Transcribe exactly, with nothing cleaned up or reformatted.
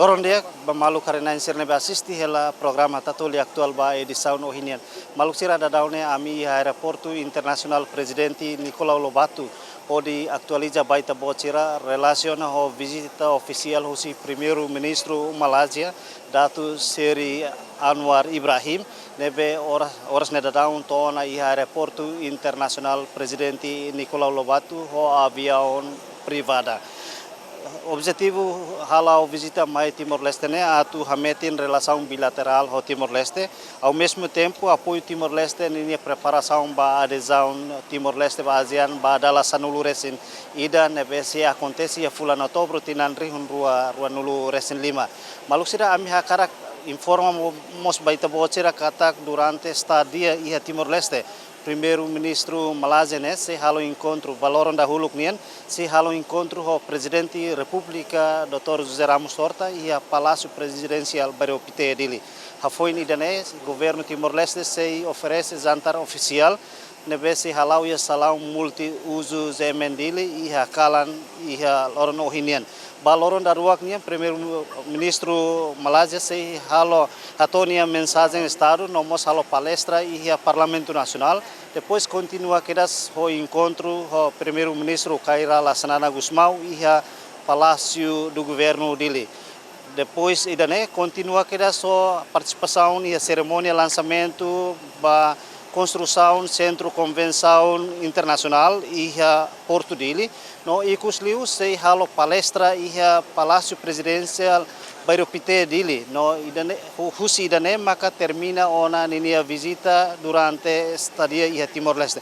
Loron di'ak ba maluk haree-na'in sira ne'ebé asiste hela programa Tatoli Atuál ba edisaun ohin nian. Maluk sira, daudaun ne'e ami iha Aeroportu Internasionál Prezidente Nicolau Lobato hodi atualiza ba ita-boot sira relasiona ho vizita ofisiál husi Primeiru-Ministru Malázia, Datuk Seri Anwar Ibrahim, ne'ebé ora-, oras ne'e daudaun to'o ona iha Aeroportu Internasionál Prezidente Nicolau Lobato ho aviaun privada. Objetivu hala'o vizita mai Timor-Leste ne'e atu hametin relasaun bilaterál ho Timor-Leste, ao mesmo tempo apoiu Timor-Leste ninia preparasaun ba adezaun Timor-Leste ba ASEAN ba dala sanulu-resin-ida ne'ebé sei akontese iha fulan Outubru tinan rihun rua ruanulu-resin-lima. Maluk sira, ami hakarak informa mo-, mós ba ita-boot sira katak durante estadia iha Timor-Leste, Primeiru-Ministru Malázia ne'e sei halo enkontru, ba loron dahuluk nian, sei halo enkontru ho Prezidente Repúblika Doutór José Ramos-Horta iha Palásiu Prezidensiál Bairro Pité, Dili. Hafoin ida-ne'e, Governu Timor-Leste sei oferese jantar ofisiál ne'ebé sei hala'o iha salaun multiuzu G M N Dili iha kalan iha loron ohin nian. Ba loron daruak nian, Primeiru-Ministru Malázia sei halo, hato'o nia mensajen Estadu no mós halo palestra iha Parlamentu Nasionál. Depois kontinua kedas ho enkontru ho Primeiru-Ministru Kay Rala Xanana Gusmão iha Palácio do Governo, Dili. Depois ida-ne'e kontinua kedas ho partisipasaun iha serimónia lansamentu ba konstrusaun Sentru Konvensaun Internasionál iha Portu Dili. No ikusliu sei halo palestra iha Palásiu Prezidensiál Bairro Pité, Dili. No ida-ne'e, hu-, husi ida-ne'e maka termina ona ninia vizita durante estadia iha Timor-Leste.